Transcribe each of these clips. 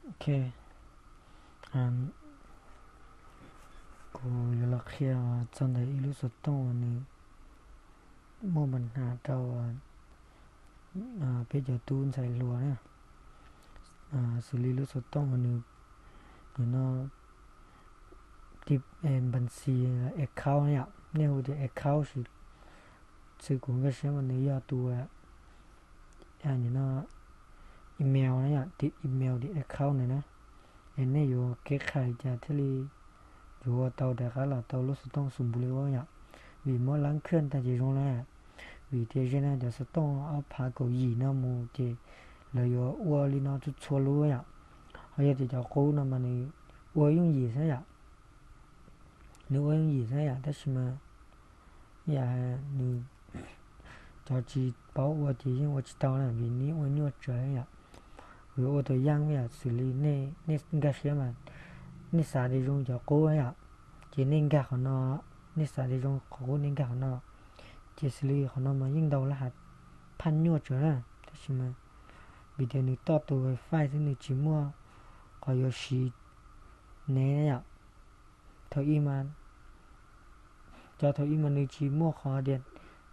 Ok, kuv yuav los qhia txog ntawm ib lub xov tooj uas nws muaj npam hnav rau peb cov tub ntxhais hluas na. Xws li lub xov tooj uas nws, nws no, npam xis account na yom, nej hu tias account xwb, kuv nkag siab mas nws yog tus no email na yom, email tias account na na. Es nej yuav kev qhia li cas thiaj li yuav ua tau rov qab los tau lub xov tooj xus npus li ua yom? Vim muab lab khwj tag ces zoo na, vim tias ze no cov xov tooj ob phav kaum yim no mus ces lawv yuav ua li no txhua txhua lub yom. Ho yog tias cov qub no mas nws ua yooj yim xwb yom, nws ua yooj yim xwb yom, tab sis mas yam nws cov tsis paub ua ces yeej ua tsis tau na, vim nws ua nyuaj tsawv yom. Kuv yuav ua tus yam yam xws li nej nkag siab mas nej xav tias zoo cov qub yom, ces nej nkag qhov no, nej xav tias zoo qhov qub nej nkag qhov no, ces xws li qhov no mas yeej ntau lab hav phaj nyuaj tsawv na, tab sis mas vim tias nws toj tus wifi xwb nws tsis muaj qhov yuav siv net na yom. Thaum ub mas, cov thaum ub mas nws tsis muaj qhov tias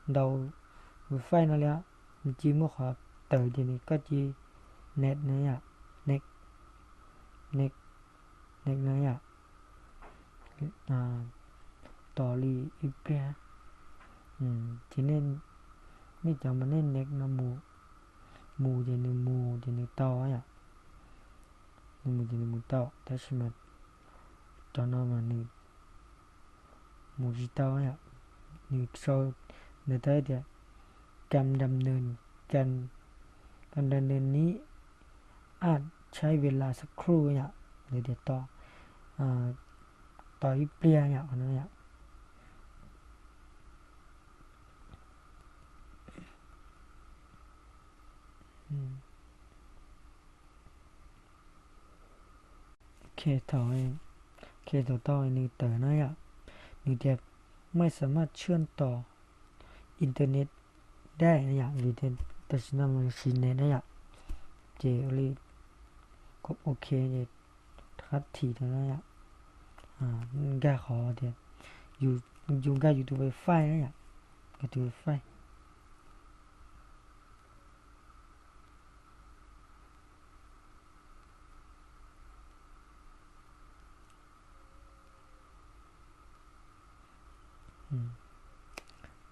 ntaus wifi no li, nws cia muaj qhov tawm ces nws koj cia net na yom, net, net, net na yom. Tos li ib pliag, ces nej cov mas nej net no mus, mus ces nws mus ces nws tau yom, nws mus ces nws mus tau, tab sis mas cov no mas nws mus tsis tau yom. Nws sau ntawm tias กำดำเนินการ กำดำเนินนี้อาจใช้เวลาสักครู่ yom, nws tias tos ib pliag yom, qhov no yom. Thaum, thaum tau nws tawm no yom, nws tias ไม่สามารถเชื่อมต่ออินเทอร์เน็ตได้ yom, vim tias tam sim no nws siv net na yom, ces ua li ok, rov qab thim rau no yom, nkag qhov tias, yus nkag yus tus wifi na yom, nkag tus wifi.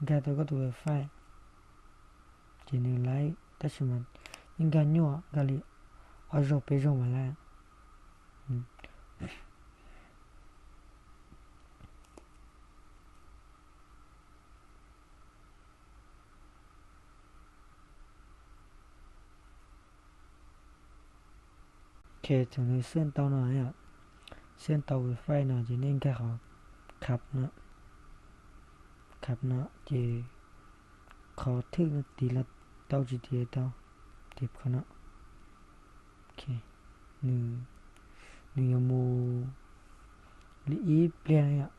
Nkag tau koj tus wifi, ces nws laib tab sis mas yeej nkag nyuaj, nkag li ob zaug peb zaug mas laib. Ok, thaum nws xwb tau no, xwb tau wifi no ces nej nkag qhov khab no, khab no ces qhov thwj no tiv los tau tsis tiv tau, tiv qhov no. Ok, nws yuav mus li ib pliag yom.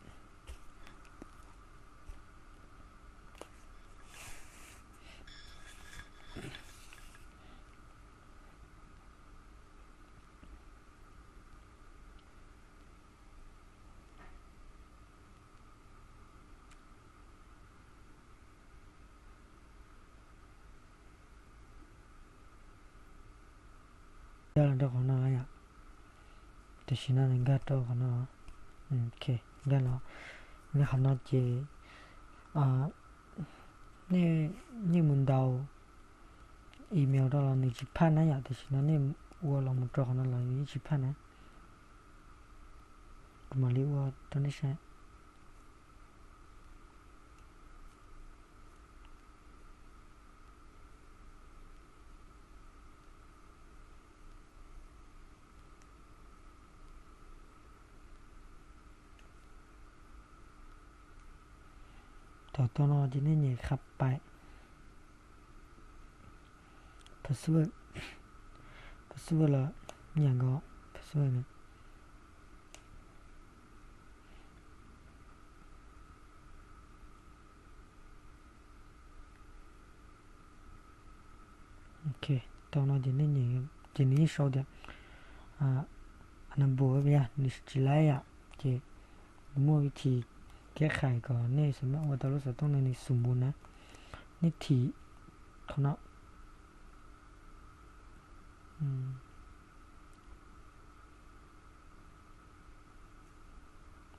Nkag los rau qhov no yom. Tam sim no nws nkag rau qhov no. Ok, nkag los, nkag qhov no ces nej, nej mus ntaus email rau los nws tsis phaj na yom. Tam sim no nej ua los mus rau qhov no los yeej tsis phaj na. Kuv mam li ua rau nej saib. Thaum tau no ces nej nyem qhab pais password, password los nyem nkaus password na. Ok, tau no ces nej nyem, ces nws yeej sau tias Nws tsis laib yom, ces nws muaj vib thib kev khais kom nej xam maj ua tau lub xov tooj no nws xum npus na. Nej thim qhov no.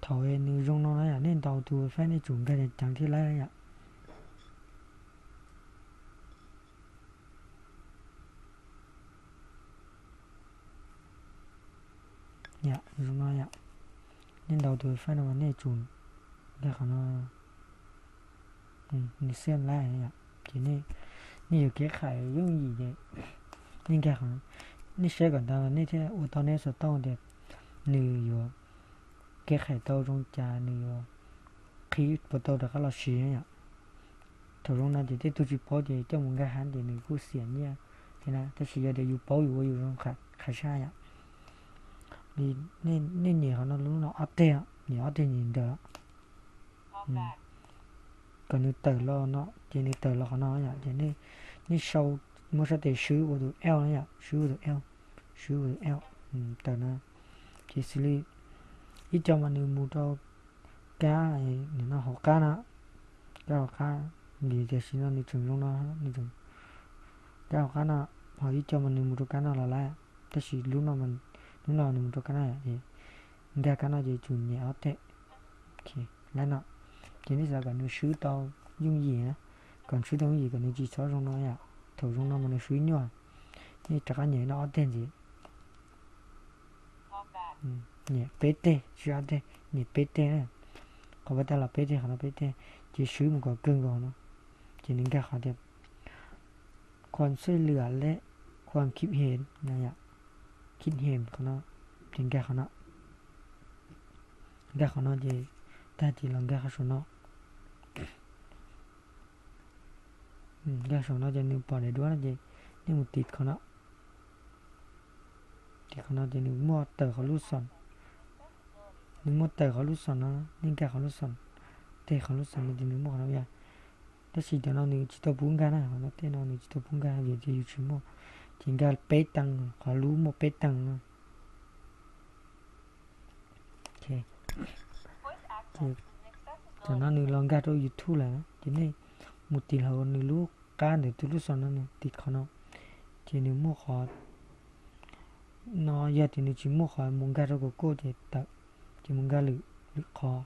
Thaum nws zoo no na yom, nej ntaus tus wifi nej tsum nkag ceev ceev thiaj laib yom. Yom, zoo no yom. Nej ntaus tus wifi no mas nej tsum nkag qhov no, nws thiaj laib yom. Ces nej yuav kev khais yooj yim ces nej nkag qhov no, nej saib kom ntau nej thiaj ua tau nej xov tooj tias nws yuav kev khais tau zoo cas, nws yuav qhib puas tau rov qab los siv yom. Thaum zoo no ces tej tug tsis paub ces coj mus nkag hab ces nws kuj xiam nyiaj thiab na, tab sis yog tias yus paub yus ua yus zoo qhas sab yom. Li nej nias qhov no lub no ob teg, nias ob teg nyem ntawd kom nws tawm los no, ces nws tawm los qhov no yom, ces nej sau, muab sab tes swb ua tus L na yom, swb ua tus L, swb ua tus L, tawm na. Ces xws li ib co mas nws mus rau kab, nws no hauv qab no, kab hauv qab, vim tiam sis no nws tseem zoo no, nws tseem, kab hauv qab no, ho ib co mas nws mus rau kab no los lawm, tab sis lub no, lub no nws mus rau kab no, nkag kab no ces tsum nias ob teg. Lawm no, ces nej xav kom nws swb tau yooj yim na, kom swb tau yooj yim kom nws tsis txhob zoo no yom. Thaum zoo no mas nws swb nyuaj, nej rov qab nias no ob teg ntxiv. Nias peb teg, swb ob teg, nias peb teg na. Qhov pas tas los peb teg, qhov no peb teg, ces swb mus kom kawg nkaus no, ces nws nkag qhov tias ความช่วยเหลือและความคิดเห็น no yom, คิดเห็น qhov no, ces nkag qhov no. Nkag qhov no ces tag ces los nkag qhov saum no. Nkag saum no ces nws pom daim duab no ces nej mus tiv qhov no. Tiv qhov no ces nws muaj tawm qhov lub xom, nws muaj tawm qhov lub xom no, nej nkag qhov lub xom, tes qhov lub xom no ces nws muaj qhov no yom. Tab sis cov no nws tsis tau pub nkag na, qhov no tej no nws tsis tau pub nkag vim tias yus tsis muaj. Ces nkag peb teev, qhov lub muaj peb teev no. Ces tam no nws los nkag rau YouTube lawm, ces nej mus tiv hauv nws lub qab ntawm tus lub xom no, nws tiv qhov no, ces nws muaj qhov no, yog tias nws tsis muaj qhov mus nkag rau Google ces tawm, ces mus nkag lwm, lwm qhov.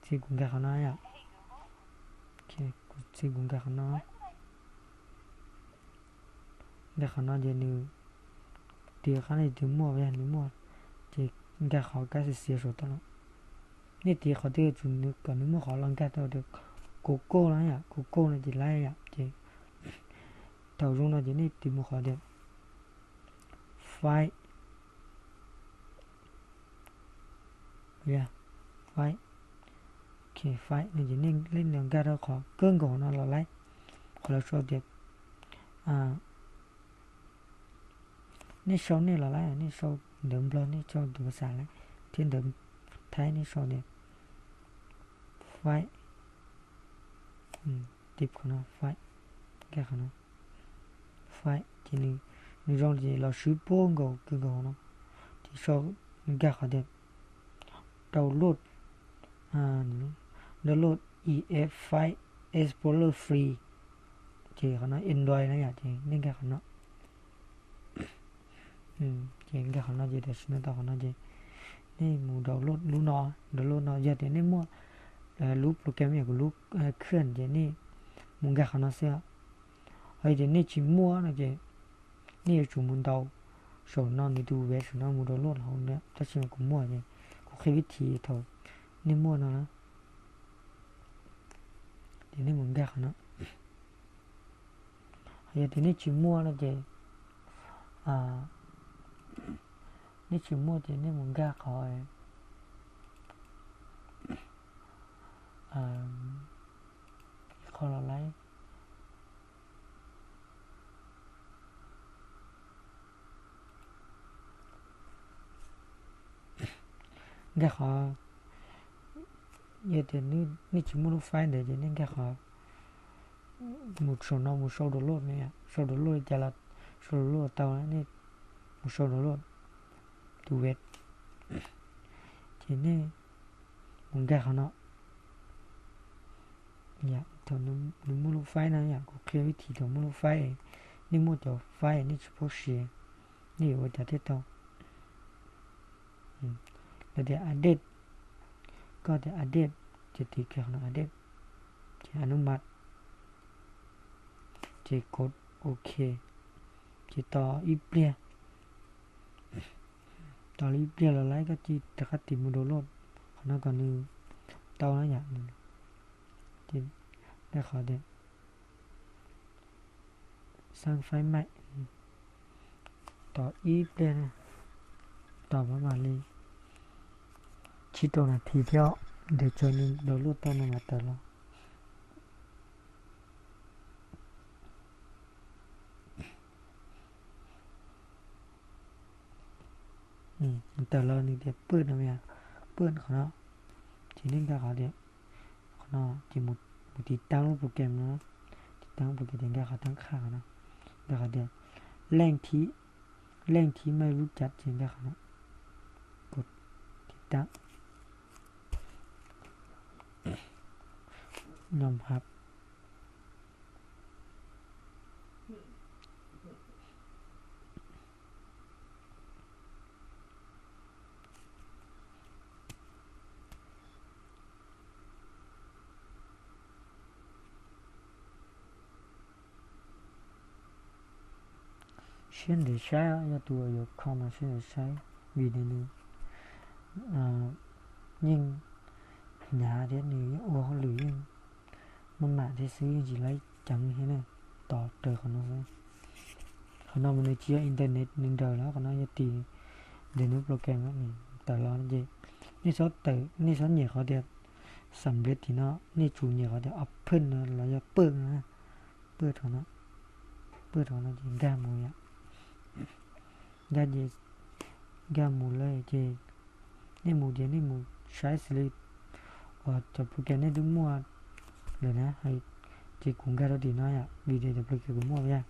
Txij kuv nkag qhov no yom. Kuv txij kuv nkag qhov no. Nkag qhov no ces nws tiv qab no ces muaj, yog nws muaj, ces nkag qhov kab xiav xiav saum toj no. Nej tiv qhov twg tsum nws kom nws muaj qhov los nkag tau tias Google no yom, Google no ces laib yom, ces thaum zoo no ces nej tiv mus qhov tias Find, Find, Find no ces nej los nkag rau qhov kawg nkaus no los laib, qhov lawv sau tias, nej sau nej los laib, nej sau ntawv Nplog, nej sau tus phas xas laib, thiab ntawv Thaib nej sau tias Find, tiv qhov no, Find, nkag qhov no, Find ces nws zoo ces los swb puag nkaus kawg nkaus no, ces sau, nkag qhov tias Download, Download E F File Explorer Free, ces qhov no Android na yom, ces nej nkag qhov no. Ces nkag qhov no ces tam sim no tau qhov no ces nej mus download lub no, download no yog tias nej muaj lub program yam kuv lub khwj ces nej mus nkag qhov no xwb. Ho yog tias nej tsis muaj no ces nej yuav tsum mus ntaus saum no nws tus web saum no mus download hauv no, tab sis mas kuv muaj ces kuv qhia vib thib thaum nej muaj no na. Ces nej mus nkag qhov no. Ho yog tias nej tsis muaj no ces, nej tsis muaj ces nej mus nkag qhov, ib qho los laib, nkag qhov, yog tias nej tsis muaj lub file ntawd ces nej nkag qhov mus saum no mus sau download ne, sau download li cas los sau download tau, nej mus sau download. Duet. Ces nej mus nkag qhov no. Yam thaum nws muaj lub faib no yom, kuv qhia vib thim thaum muaj lub faib, nej muaj cov faib nej tsis paub siv, nej yuav ua cas thiaj tau. Lawv tias update, koj tias update, ces tiv kiag qhov no update, ces anub mat, ces kov ok, ces tos ib pliag, tos li ib pliag los lawm koj cia li rov qab tiv mus download qhov no kom nws tau na yom. Nkag qhov tias xab faib maim, tos ib pliag, tos pab mam li tsib rau nas this thiab, nws tsuas nws download tau no mas tawm los. Tawm los nws tias pwj no, pwj qhov no, ces nej nkag qhov tias, qhov no ces mus tiv taab lub program no, tiv taab lub program tias nkag qhov taab qha qhov no, nkag qhov tias leej thib, leej thib maj lub cav ces nkag qhov no, tiv taab, nyob hab. Siab ntev saib, yog tus uas yuav kho mas siab ntev saib, vim nws yeej hnyav thiab nws yeej ua hauj lwm yeej maj mam thiab xwb, yeej tsis laib ceev thiab na, tos raws qhov no xwb. Qhov no mas nws tsis yog internet nws nrawm los, qhov no yog tim ntawm nws program no tawm los ces nej txhob tawm, nej txhob nyem qhov tias xam nplej tim no, nej tsum nyem qhov tias open no los yog pwj no, pwj rau no, pwj rau no ces nkag mus yom. Nkag ces, nkag mus lawm ces nej mus ces nej mus saib xws li uas cov program nej twb muaj lawm na, ces kuv nkag rau tim no yom, vim tias cov program kuv muaj yog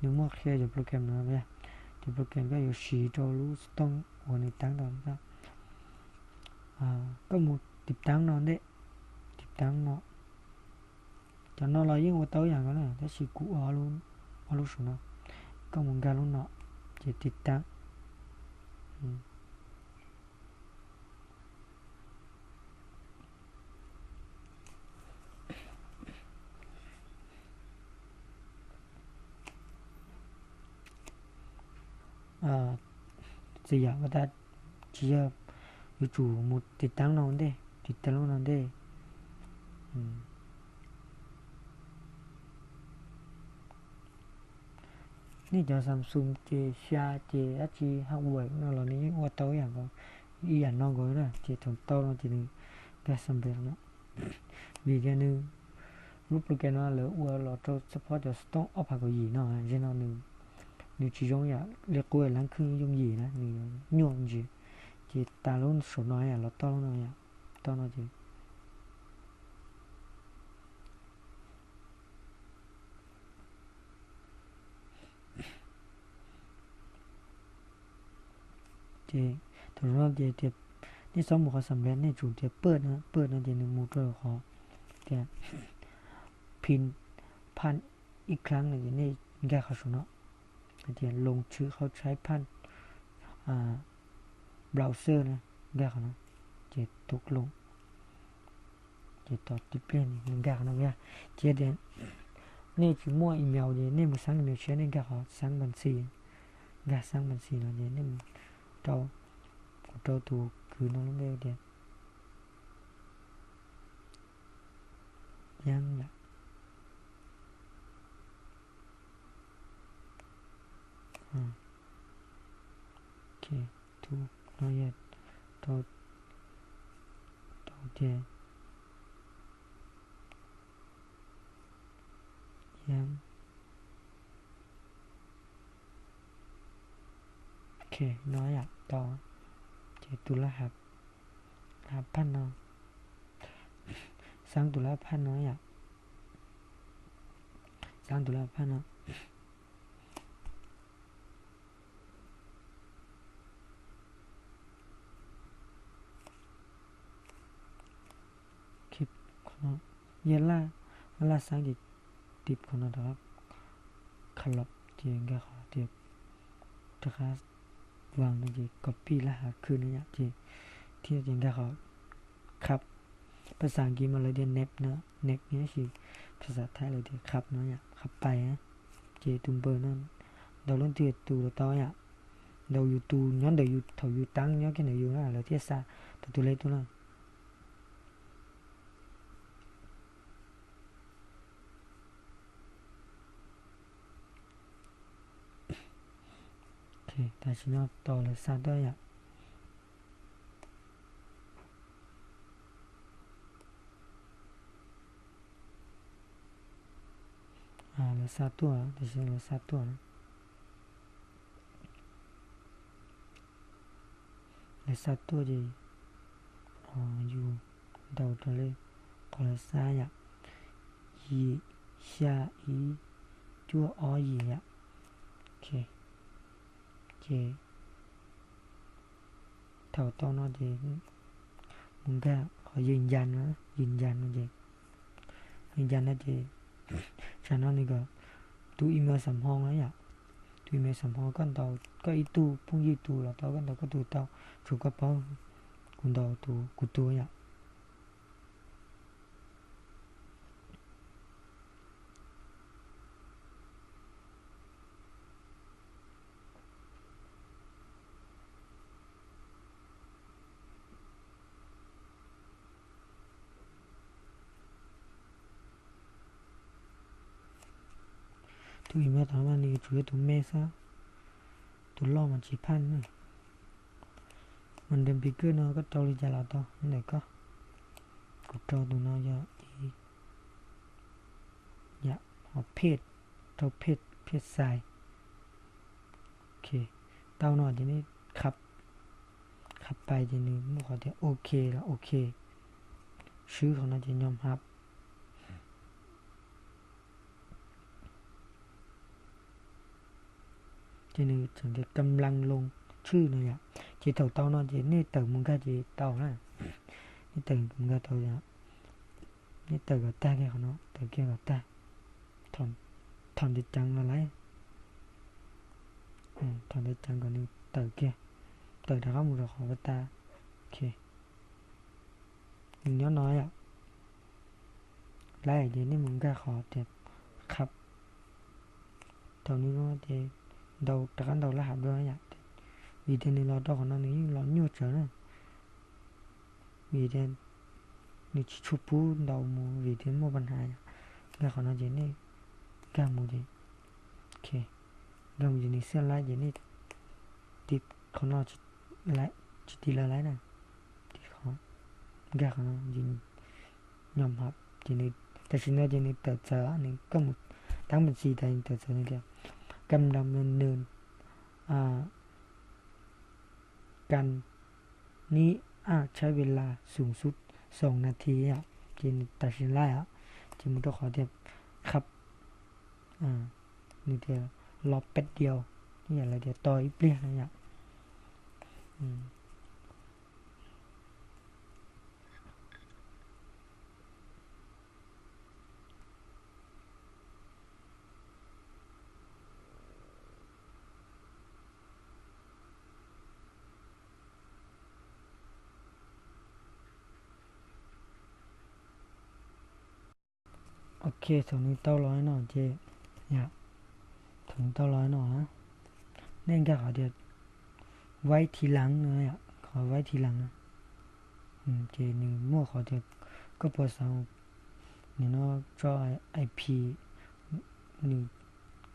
nws muaj qhia cov program no yog cov program koj yuav siv rau lub xov tooj uas nws taab tau. Koj mus tiv taab no ntej, tiv taab no, cov no los yeej ua tau yam nkaus na, tab sis kuv ua ob lub saum no. Koj mus nkag lub no ces tiv taab. Txiv yam ua tas tsis yog, yuav tsum mus tiv taab no ntej, tiv taab lub no ntej. Nej cov Samsung ces xya ces dab tsi hardware no los nws yeej ua tau ib yam nkaus, ib yam no nkaus na, ces thaum tau no ces nws nkag Samsung no. Vim tias nws lub program no lawv ua los rau support cov xov tooj ob phav kaum yim no, zim no nws tsis zoo yam li qub lab khwj yooj yim na, nws nyuaj ntsis. Ces tas lub saum no yom, los tau lub no yom, tau no ces Ces thaum no ces tias nej txhob mus qhov xam nplej, nej tsum tias pwj no, pwj no ces nws mus rau qhov tias pin phaj ib khav no ces nej nkag qhov saum no hais tias loos tshwm qhov tshaib phaj browser na, nkag qhov no ces tus loos ces tos tib pliag nws nkag qhov no yog. Ces tias nej tsis muaj email ces nej mus xab email tshiab, nej nkag qhov xab npas xis, nkag xab npas xis no ces nej mus rau, kuv rau tus kwv no lub npe tias Yeeb yom. Tus no yog rau, rau tias Yeeb. Ok, no yom, tau. Ces tus lab hav phaj no, xab tus lab phaj no yom, xab tus lab phaj no. Yog laj, laj xaab ces tiv qhov no rov qab, qha los ces nkag qhov tias rov qab vas no ces copy laj hav khwb no yom, ces thiab ces nkag qhov qhab. Phas xas Askiv mas lawv tias nep no, nep no, tab sis phas xas Thaib lawv tias qhab no yom, qhab pais. Ces tus npawb no ntaus leej twg tus los tau yom, ntaus yus tus nyob ntawm yus thaum yus taab nyob kiag ntawm yus na lawv thiaj xa tau tus lej tuaj na. Tam sim no tau lawv xa tuaj yom. Lawv xa tuaj, tam sim no lawv xa tuaj na. Lawv xa tuaj ces yus ntaus raws li qhov lawv xa yom, yim, xya, ib, cuaj, ob, yim yom. Ces thaum tau no ces mus nkag qhov yws ncas no, yws ncas no ces, yws ncas no ces tsam no nws kom tus email xam hoo na yom. Tus email xam hoo koj ntaus koj ib tug phooj ywg tus los tau, koj ntaus koj tus tau, tsuas koj paub kuv ntaus tus kuv tus yom. Tus email tod mas nws tsuas yog tus me xwb, tus loj mas tsis phaj na. Mas nrog npis kawg no koj rau li cas los tau ntawm koj. Kuv rau tus no yog ib, yam ho phej, rau phej, phej xais. Ok, tau no ces nej qhab, qhab pais ces nws muaj qhov tias ok los ok. Swb qhov no ces nyob hab. Ces nws tseem tias kam laj loo tshwj no yom. Ces thaum tau no ces nej tawm mus nkag ces tau na. Nej tawm mus nkag tau yom. Nej tawm kom tag kiag qhov no, tawm kiag kom tag. Thaum ntev ceev los lawm. Thaum ntev ceev kom nws tawm kiag, tawm rov qab mus rau qhov ua tas. Ok, nws nyob no yom. Lawm ces nej mus nkag qhov tias qhab. Thaum nws no ces ntaus rov qab ntaus laj hav dua yom. Vim tias nws los rau qhov no nws yeej los nyuaj tsawv na. Vim tias nws tsis tshua pub ntaus mus vim tias muaj pas hav yom. Nkag qhov no ces nej nkag mus ces, ok, nkag mus ces nws xab lab ces nej tiv qhov no, tsis tiv lawv lab na, tiv qhov, nkag qhov no ces nyob hab ces nws, tam sim no ces nws tawm txawv, nws koj mus tab mus txi tas nws tawm txawv nws tias kam laj nws, kam nib aj tshaib ve las xoom xub xoom nas thi yom. Ces nws tam sim lab os, ces mus rau qhov tias qhab, nws tias los peb diaus, ib yam lawv tias tos ib pliag no yom. Ok, thaum nws tau los no ces, yom, thaum nws tau los no, nej nkag qhov tias vaib thi leev no, qhov vaib thi leev no, ces nws muaj qhov tias koj puas xav, nws no tso ip, nws,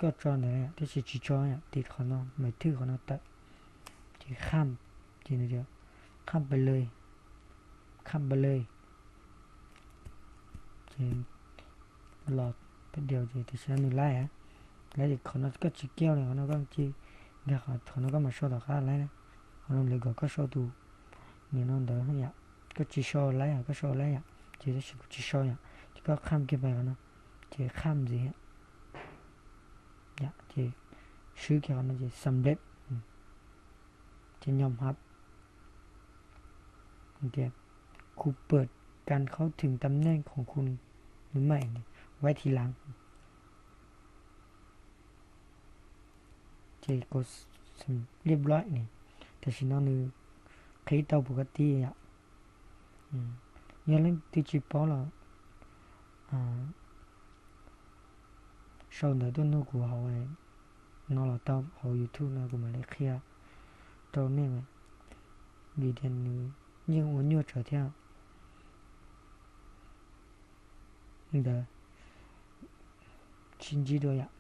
koj tso ntawd tab sis tsis tso yom, tiv qhov no, maiv thwj qhov no tawm, ces kham, ces nws tias kham pes lawm, kham pes lawm. Ces los peb diaus ces tam sim no nws laib, laib ces qhov no koj tsis kiaj li, qhov no koj cia nkag qhov no koj mam sau tom qab laib na. Qhov no lawv kom koj sau tus, nim no ntawd yom, koj tsis sau laib os, koj sau laib yom, ces tab sis kuv tsis sau yom, ces koj kham kiag pais qhov no, ces kham ntxiv yom, ces swb kiag qhov no ces xam lej, ces nyob hab, tias khu pawm kan khaub thwm tam neej khoom khu Nws maim, web thi lav, ces kos liab bloim ne, tam sim no nws qhib tau pus kab tib yom. Yog leej twg tsis paub los sau ntawv tuaj nug kuv hauv no los tau, hauv YouTube no kuv mam li qhia rau nej, vim tias nws yeej ua nyuaj tsawv thiab ntawd. Sib ntsib dua yom.